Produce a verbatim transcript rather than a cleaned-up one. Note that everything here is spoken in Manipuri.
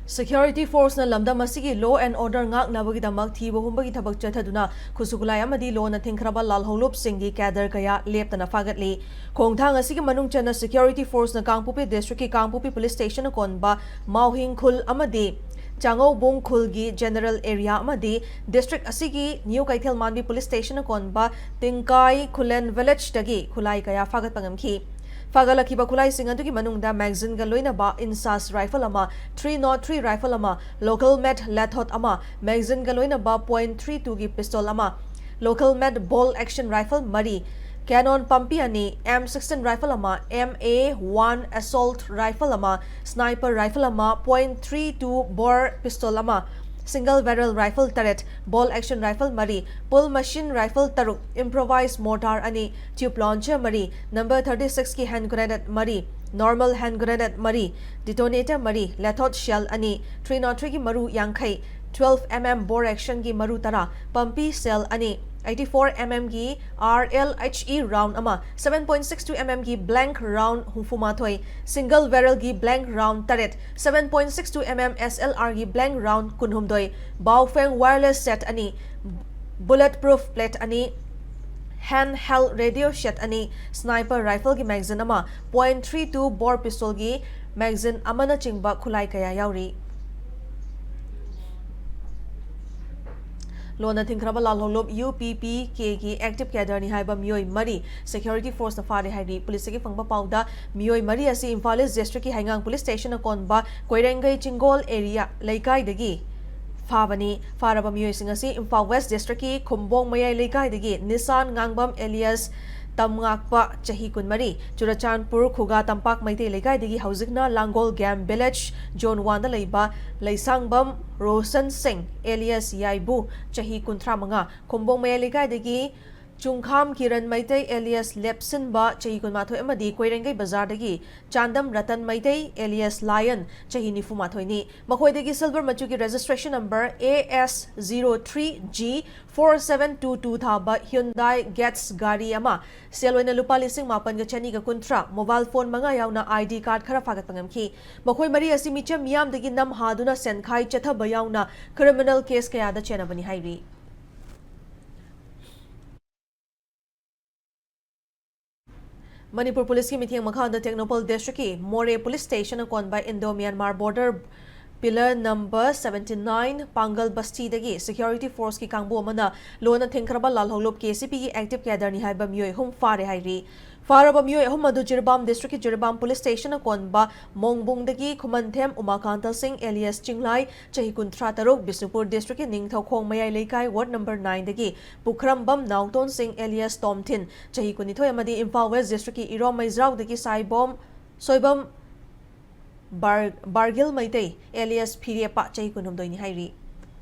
Security forceꯅ ꯂꯝꯗꯝ ꯑꯁꯤꯒꯤ law and order ꯉꯥꯛꯅꯕꯒꯤꯗꯃꯛ ꯊꯤꯕ ꯍꯨꯝꯕꯒꯤ ꯊꯕꯛ ꯆꯠꯊꯗꯨꯅ ꯈꯨꯠꯁꯨ ꯈꯨꯠꯂꯥꯏ ꯑꯃꯗꯤ ꯂꯣꯟꯅ ꯊꯤꯡꯈ꯭ꯔꯕ ꯂꯥꯜꯍꯧꯂꯨꯞꯁꯤꯡꯒꯤ cadre ꯀꯌꯥ ꯂꯦꯞꯇꯅ ꯐꯥꯒꯠꯂꯤ꯫ ꯈꯣꯡꯊꯥꯡ ꯑꯁꯤꯒꯤ ꯃꯅꯨꯡ ꯆꯟꯅ security forceꯅ ꯀꯥꯡꯄꯣꯛꯄꯤ districtꯀꯤ ꯀꯥꯡꯄꯣꯛꯄꯤ police stationꯅ ꯀꯣꯟꯕ ꯃꯥꯎꯍꯤꯡ ꯈꯨꯜ ꯑꯃꯗꯤ ꯆꯥꯉꯧꯕꯨꯡ ꯈꯨꯜꯒꯤ general area ꯑꯃꯗꯤ district ꯑꯁꯤꯒꯤ New ꯀꯩꯊꯦꯜ ꯃꯥꯟꯕꯤ police stationꯅ ꯀꯣꯟꯕ ꯇꯤꯡꯀꯥꯏ ꯈꯨꯂꯦꯟ villageꯇꯒꯤ ꯈꯨꯠꯂꯥꯏ ꯀꯌꯥ ꯐꯥꯒꯠꯄ ꯉꯝꯈꯤ꯫ ꯐꯥꯒꯠꯂꯛꯈꯤꯕ ꯈꯨꯠꯂꯥꯏꯁꯤꯡ ꯑꯗꯨꯒꯤ ꯃꯅꯨꯡꯗ magazineꯒ ꯂꯣꯏꯅꯕ INSAS rifle ꯑꯃ, three nought three rifle ꯑꯃ, local made ꯂꯦꯊꯣꯠ ꯑꯃ, magazineꯒ ꯂꯣꯏꯅꯕ point three twoꯒꯤ pistol ꯑꯃ, local made bolt action rifle ꯃꯔꯤ, cannon ꯄꯥꯝꯕꯤ ꯑꯅꯤ, M sixteen rifle ꯑꯃ, M A one assault rifle ꯑꯃ, sniper rifle ꯑꯃ, point three two bore pistol ꯑꯃ, single barrel rifle ꯇꯔꯦꯠ, bolt action rifle ꯃꯔꯤ, pull machine rifle ꯇꯔꯨꯛ, improvised mortar ꯑꯅꯤ, tube launcher ꯃꯔꯤ, number thirty sixꯀꯤ hand grenade ꯃꯔꯤ, normal hand grenade ꯃꯔꯤ, detonator ꯃꯔꯤ, ꯂꯦꯊꯣꯠ shell ꯑꯅꯤ, three nought threeꯒꯤ ꯃꯔꯨ ꯌꯥꯡꯈꯩ, twelve MM bore actionꯒꯤ ꯃꯔꯨ ꯇꯔꯥ, ꯄꯥꯝꯕꯤ shell ꯑꯅꯤ, eighty four MMꯒꯤ RLHE round ꯑꯃ, seven point six two MMꯒꯤ blank round ꯍꯨꯝꯐꯨ ꯃꯥꯊꯣꯏ, single barrelꯒꯤ blank round ꯇꯔꯦꯠ, seven point six two MM SLRꯒꯤ blank round ꯀꯨꯟꯍꯨꯝꯗꯣꯏ, Baofeng wireless set ꯑꯅꯤ, bullet proof plate ꯑꯅꯤ, hand held radio set ꯑꯅꯤ, sniper rifleꯒꯤ magazine ꯑꯃ, point three two bore pistolꯒꯤ magazine ꯑꯃꯅꯆꯤꯡꯕ ꯈꯨꯠꯂꯥꯏ ꯀꯌꯥ ꯌꯥꯎꯔꯤ꯫ ꯂꯣꯟꯅ ꯊꯤꯡꯈ꯭ꯔꯕ ꯂꯥꯜꯍꯧꯂꯨꯞ UPPKꯒꯤ active cadreꯅꯤ ꯍꯥꯏꯕ ꯃꯤꯑꯣꯏ ꯃꯔꯤ security forceꯅ ꯐꯥꯔꯦ ꯍꯥꯏꯔꯤ꯫ Policeꯇꯒꯤ ꯐꯪꯕ ꯄꯥꯎꯗ ꯃꯤꯑꯣꯏ ꯃꯔꯤ ꯑꯁꯤ Imphal East districtꯀꯤ ꯍꯩꯉꯥꯡ police stationꯅ ꯀꯣꯟꯕ ꯀꯣꯏꯔꯦꯡꯒꯩ ꯆꯤꯡꯒꯣꯜ area ꯂꯩꯀꯥꯏꯗꯒꯤ ꯐꯥꯕꯅꯤ꯫ ꯐꯥꯔꯕ ꯃꯤꯑꯣꯏꯁꯤꯡ ꯑꯁꯤ Imphal West districtꯀꯤ ꯈꯨꯝꯕꯣꯡ ꯃꯌꯥꯏ ꯂꯩꯀꯥꯏꯗꯒꯤ ꯅꯤꯁꯥꯟ ꯉꯥꯡꯕꯝ alias ꯇꯝꯉꯥꯛꯄ, ꯆꯍꯤ ꯀꯨꯟꯃꯔꯤ, ꯆꯨꯔꯆꯥꯟꯄꯨꯔ ꯈꯨꯒꯥ ꯇꯝꯄꯥꯛ ꯃꯩꯇꯩ ꯂꯩꯀꯥꯏꯗꯒꯤ ꯍꯧꯖꯤꯛꯅ ꯂꯥꯡꯒꯣꯜ game village zone oneꯗ ꯂꯩꯕ ꯂꯩꯁꯥꯡꯕꯝ ꯔꯣꯁꯟ ꯁꯤꯡ alias ꯌꯥꯏꯕꯨ, ꯆꯍꯤ ꯀꯨꯟꯊ꯭ꯔꯥ ꯃꯉꯥ, ꯈꯨꯝꯕꯣꯡ ꯃꯌꯥꯏ ꯂꯩꯀꯥꯏꯗꯒꯤ ꯆꯨꯡꯈꯥꯝ ꯀꯤꯔꯟ ꯃꯩꯇꯩ alias ꯂꯦꯞꯁꯤꯟꯕ ꯆꯍꯤ ꯀꯨꯟꯃꯥꯊꯣꯏ ꯑꯃꯗꯤ ꯀꯣꯏꯔꯦꯡꯒꯩ ꯕꯖꯥꯔꯗꯒꯤ ꯆꯥꯟꯗꯝ ꯔꯇꯟ ꯃꯩꯇꯩ alias ꯂꯥꯌꯟ ꯆꯍꯤ ꯅꯤꯐꯨ ꯃꯥꯊꯣꯏꯅꯤ꯫ ꯃꯈꯣꯏꯗꯒꯤ silver ꯃꯆꯨꯒꯤ registration number A S zero three G four seven two two ꯊꯥꯕ Hyundai Getz ꯒꯥꯔꯤ ꯑꯃ, ꯁꯦꯜ ꯑꯣꯏꯅ ꯂꯨꯄꯥ ꯂꯤꯁꯤꯡ ꯃꯥꯄꯟꯒ ꯆꯅꯤꯒ ꯀꯨꯟꯊ꯭ꯔꯥ, mobile phone ꯃꯉꯥ ꯌꯥꯎꯅ I D card ꯈꯔ ꯐꯥꯒꯠꯄ ꯉꯝꯈꯤ꯫ ꯃꯈꯣꯏ ꯃꯔꯤ ꯑꯁꯤ ꯃꯤꯆꯝ ꯃꯤꯌꯥꯝꯗꯒꯤ ꯅꯝ ꯍꯥꯗꯨꯅ ꯁꯦꯟꯈꯥꯏ ꯆꯠꯊꯕ ꯌꯥꯎꯅ criminal case ꯀꯌꯥꯗ ꯆꯦꯟꯅꯕꯅꯤ ꯍꯥꯏꯔꯤ꯫ ꯃꯅꯤꯄꯨꯔ ꯄꯨꯂꯤꯁꯀꯤ ꯃꯤꯠꯌꯦꯡ ꯃꯈꯥꯗ ꯇꯦꯡꯅꯧꯄꯜ districtꯀꯤ ꯃꯣꯔꯦ police stationꯅ ꯀꯣꯟꯕ Indo Myanmar border pillar number seventy nine ꯄꯥꯡꯒꯜ ꯕꯁꯇꯤꯗꯒꯤ security forceꯀꯤ ꯀꯥꯡꯕꯨ ꯑꯃꯅ ꯂꯣꯟꯅ ꯊꯤꯡꯈ꯭ꯔꯕ ꯂꯥꯜꯍꯧꯂꯨꯞ KCPꯒꯤ active cadreꯅꯤ ꯍꯥꯏꯕ ꯃꯤꯑꯣꯏ ꯑꯍꯨꯝ ꯐꯥꯔꯦ ꯍꯥꯏꯔꯤ꯫ ꯐꯥꯔꯕ ꯃꯤꯑꯣꯏ ꯑꯍꯨꯝ ꯑꯗꯨ ꯖꯤꯔꯤꯕꯥꯝ districtꯀꯤ ꯖꯤꯔꯤꯕꯥꯝ police stationꯅ ꯀꯣꯟꯕ ꯃꯣꯡꯕꯨꯡꯗꯒꯤ ꯈꯨꯃꯟꯊꯦꯝ ꯎꯃꯥꯀꯥꯟꯇ ꯁꯤꯡ alias ꯆꯤꯡꯂꯥꯏ, ꯆꯍꯤ ꯀꯨꯟꯊ꯭ꯔꯥ ꯇꯔꯨꯛ, ꯕꯤꯁꯅꯨꯄꯨꯔ districtꯀꯤ ꯅꯤꯡꯊꯧꯈꯣꯡ ꯃꯌꯥꯏ ꯂꯩꯀꯥꯏ ward number nineꯗꯒꯤ ꯄꯨꯈ꯭ꯔꯝꯕꯝ ꯅꯥꯎꯇꯣꯟ ꯁꯤꯡ alias ꯇꯣꯝꯊꯤꯟ, ꯆꯍꯤ ꯀꯨꯟꯅꯤꯊꯣꯏ ꯑꯃꯗꯤ ꯏꯝꯐꯥꯜ West districtꯀꯤ ꯏꯔꯣꯝ ꯃꯩꯖ꯭ꯔꯥꯎꯗꯒꯤ ꯁꯥꯏꯕꯣꯝ ꯁꯣꯏꯕꯝ ꯕꯥꯔ-, ꯕꯥꯔꯒꯤꯜ ꯃꯩꯇꯩ alias ꯐꯤꯔꯦꯞꯄ, ꯆꯍꯤ ꯀꯨꯟꯍꯨꯝꯗꯣꯏꯅꯤ ꯍꯥꯏꯔꯤ꯫